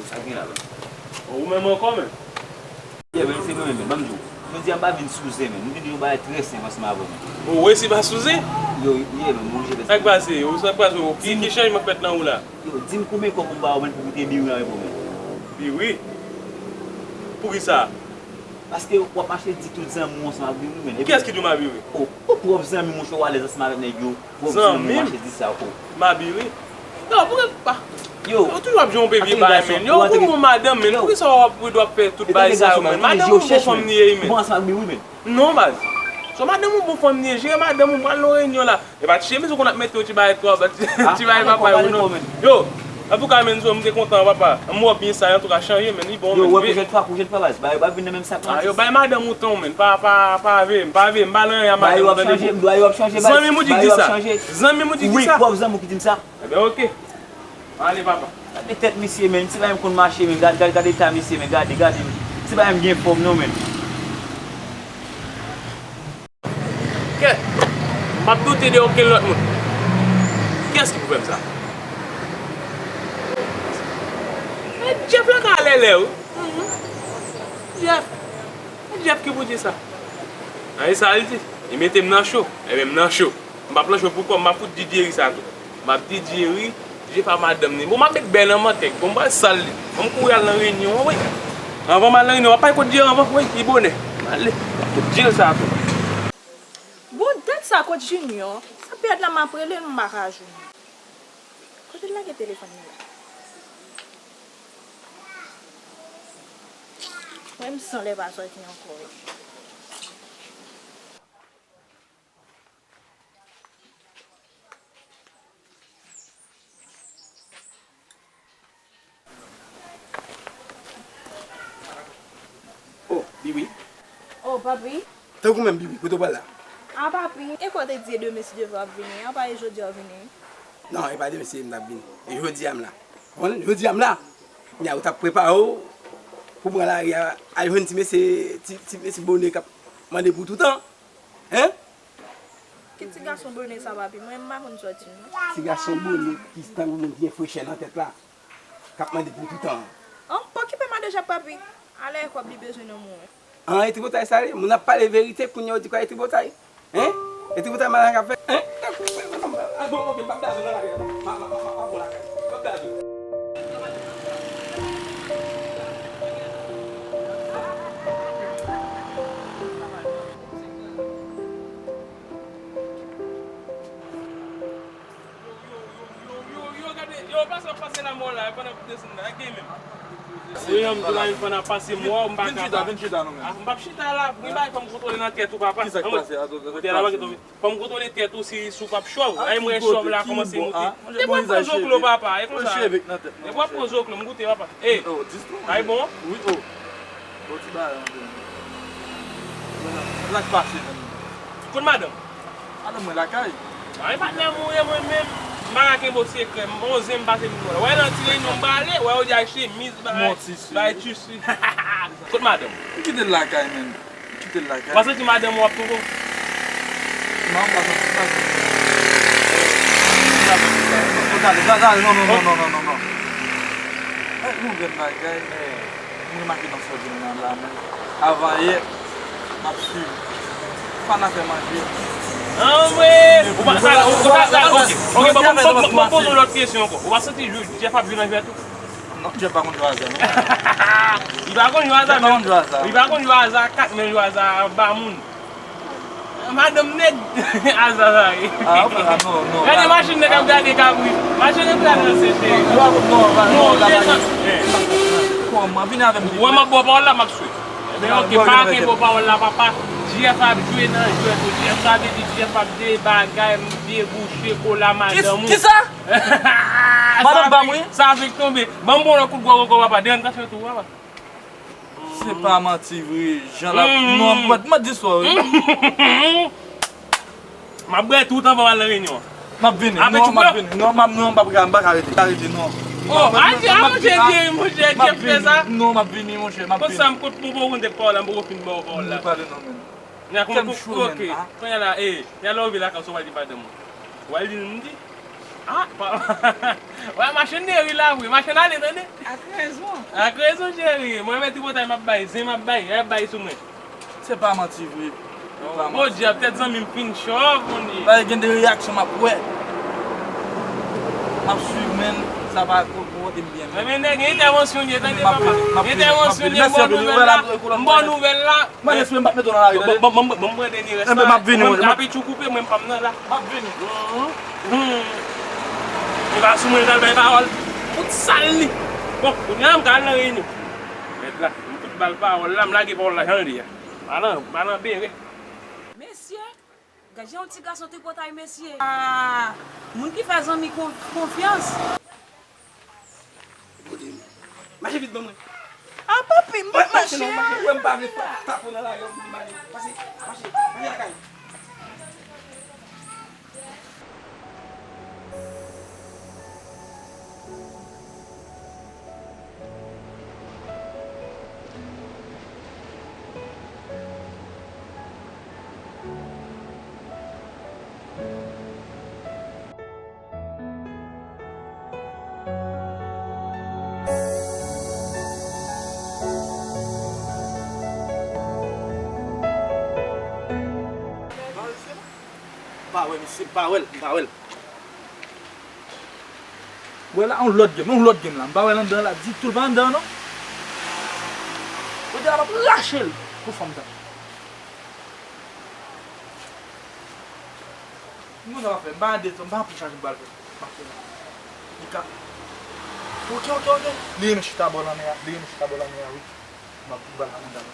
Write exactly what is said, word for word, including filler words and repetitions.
Sa gen la menm? Ou menm ankò menm? Yeah, menm se mwen menm, menm. Ban m di w. Jodi a m pa vin sou zen menm. M vin di yon bagay trè senp ansanm avè w menm. Ou resi pa sou zen? Yo, yeah, menm, m oblije fè sa. Sa k pase? Ou sa k pase? Ki, ki chanjman k fèt nan ou la? Yo, di m konbyen kòb ou ba w menm pou kite Biwi anrepò menm. Biwi? Poukisa? Paske w ap mache di tout zanmi w ansanm ak Biwi menm. Kiyès ki di w m a Biwi? O, ou pwòp zanmi w monchè, w alèz ansanm avèk nèg yo. Zanmi m? Mache di sa, o. M a Biwi. Yo, poukisa pa? Yo, ou toujou ap jwe yon pil vye bagay, men. Yo, ou gon madanm, men. Poukisa w ap, w ap fè tout bagay sa yo, men? Madanm ou bon fanm li ye, men. Bon ansanm ak Biwi, men. Non, baz. So madanm ou bon fanm li ye, jere madanm ou, pral nan reyinyon la. E pa ti chemiz ou konn ap mete yon ti bagay twò, ti bagay papa yo, non. Yo, antouka, men, so, m te kontan, papa. M wè w byen sa, antouka, chanje, men, li bon, men. Yo, wè, pwochèn fwa, pwochèn fwa, baz. Ba yo, ba vin nan menm sak. Ah, yo, bay madanm ou tan, men. Pa, pa, pa vle, m pa vle, m pa lwen a madanm ou, tande. Yo, w ap chanje, m dwa, yo, w ap chanje, baz. Zanmi m ou di ki sa? Zanmi m ou di ki sa? Wi, pwòp zanmi w ki di m sa. Ebyen, oke. Ale, papa. Gade tèt misye, men. Se pa menm konn mache, men. Gade, gade, gade eta misye, men. Gade, gade. Se pa menm gen fòm, non, men. Kè, m p ap doute de okenn lòt moun. Kiyès ki pou fè m sa? Men Jeff la ka alèlè, wi. Mhm. Jeff. Men Jeff ki pou di sa. A, e sa l di. Li mete m nan cho. Ebyen, m nan cho. M p ap nan cho pou kò m, m ap fout di Jerry sa tou. M ap di Jerry, Jeff a madanm li. Bon, m ap met bèl nan mantèg. Bon, m pral sal li. Bon, m kouri al nan reyinyon an, wi. Anvan m al nan reyinyon, w ap pale kot Jerry anvan, wi, li bonè. M ale. Kot Jerry sa tou. Bon, dat sa kot Junior. Sa pèd la m ap rele l, m pa ka jwenn li. Kote l lage telefòn li la? Mwen, m san lè pa sòti ankò, wi. Oh, Bibi. Oh, papi. Tankou menm, Bibi, kote w pral la? Ah, papi, e kò te di e demen si Dye vle w ap vini? A pa e jodi a w vini? Non, e pa demen si Dye m t ap vini. E jodi a m la. Konprann? Jodi a m la. Kounye a ou t ap prepare w pou pran lari a, al jwenn ti mesye, ti, ti mesye bone k ap mande pou toutan. Hein? Ki ti gason bone sa, papi? Mwen, m pa konn sòti, non. Ti gason bone ki tankou moun byen frechè nan tèt la, k ap mande pou toutan. An, pa okipe madan Jap, papi. Alè kòb li bezwen nan mwen. An, e tripotay sa ye? Moun ap pale verite, kounye a ou di kwa e tripotay? Hein? E tripotay malak ap fè? Hein? Ah, bon, ok, m p ap blaze nan lari a, non. M a, m a, m a, m a bon lakay. M p ap blaze. Yo, yo, yo, yo, yo, yo, gade, yo, pase, pase la mò la, pandan ap desann la, gen menm. Wi, yon m di la, yon pandan ap pase mò, m pa kapab. Vin chita, vin chita non, men. Ah, m p ap chita la, gen bagay fò m kontwole nan tèt ou, papa. Kisa k pase? Atò, atò, kisa k pase? Fò m kontwole tèt ou si, si w p ap chòv. Ay, mwen chòv la kòmanse moute. Depi w ap pran zoklo, papa, e konsa. Depi w ap pran zoklo, m goute, papa. Ey, ay bon? Wi, o. Bon, ti bagay, anpil. Sa k pase menm? Kot madanm? Madanm mwen lakay. Ay, patnè m, ou ye mwen menm. M pa ka kenbe w sekrè. M bon zen, m pase pou mwen. Wè nan ti reyinyon m prale, wè yo di ay chemiz, bay, bay tisi. Kot madanm? M kite l lakay, menm. M kite l lakay. W a santi madanm ou ap toufe w? Non, m pa santi, m pa santi. Gade, gade, gade, non, non, non. Ay, yon grenn bagay. M remake nan sa w di m nan la, men. Avan yè, m ap swiv. Fana fè manje. Anmwe! Ou pa, sa, ou, ou pa, sa, ok, ok, bon, bon, bon, bon, poze yon lòt kesyon ankò. Ou pa santi Jeff ap jwe nan jwèt ou? Non, Jeff pa konn jwe aza, non. Li pa konn jwe aza, men. Jeff pa konn jwe aza. Li pa konn jwe aza kat, men jwe aza ba moun. Madanm nèg. Aza sa ye. Ah, ok, ah, non, non. Gade machin nèg ap gade kabrit. Machin nèg la nan sete. Non, non, non, non, la pa gen. Kòman? Vin avè m. Wè m ap ba w pawòl la, m ap swiv. Ebyen, ok, pa gen ba w pawòl la, papa. Jeff ap jwe nan jwèt ou. Jeff, sa vle di Jeff ap de bagay, m debouche kola madanm ou. Ki, kisa? Madanm pa m, wi. Sa vle tonbe. Ban m ba w yon kout gwòg ankò, papa. Desann tansyon tou, papa. Se pa manti vre, jan l ap, non, mwen, mwen di sa wi. M ap bwè tout anvan m al nan reyinyon an. M ap vini, non, m ap vini. Non, m ap, non, m ap ka, m pa ka rete, ka rete, non. Oh, a di, a monchè, Jerry, monchè, Jeff fè sa. Non, m ap vini, monchè, m ap vini. Kot sa m, kot pou pou konte pawòl la, m poko fin ba w pawòl la. M pale non, men. Kè m cho, men, a. Kounye a la, e, kounye a la w rive lakay ou, sa w pral di madanm ou? W pral di l m di? Ah, pa, wè, machann deri la vre, machann ale, tande. Ak rezon. Ak rezon, cheri. Mwen, men tripotay m ap bay, zen m ap bay, y ap bay sou mwen. Se pa manti vre. Bon, dyab, tèt zanmi m fin chòv, monchè. Bagay gen de reyaksyon m ap wè. M ap swiv, men sa pa ko-, kote m byen, men. Men nèg, entèvansyon l ye, tande, papa. Entèvansyon l ye, m ba w nouvèl la. M ba w nouvèl la. Mwen, respè, m p ap mete w nan lari, tande. Bon, bon, bon, bon, mwen dènye rès la. Enben, m ap vini, mwen. Mwen, apetye w koupe, mwen, m pa m nan la. M ap vini. Li pa sou mwen, l pral bay pawòl. Fout sal li. Bon, kounye a, m ka al nan reyinyon. Mèt la, m fout ba l pawòl la, m lage pawòl la jan l ye a. Palan, palan bere. Mesye, gad jan yon ti gason tripotay, mesye. Ah, moun ki fè zanmi kon-, konfyans. Kote m? Mache vit ban mwen. Ah, papi, m pa mache. Mache non, mache. Wè m pa vle pa, pa pran nan lari an pou li mache. Pase, mache, mache lakay. Pa wè misye, m pa wè l, m pa wè l. Wè la, yon lòt game, yon lòt game la. M pa wè l anndan la ditou, l pa anndan non. Kote la m ap rache l pou fanm sa. M konn sa m ap fè, m pa andetan, m pa anpil chaje m pral fè. M ap fè la. Li ka. Ok, ok, ok. Li renmen chita bò lanmè a, li renmen chita bò lanmè a, wi. M ap, m pral andan.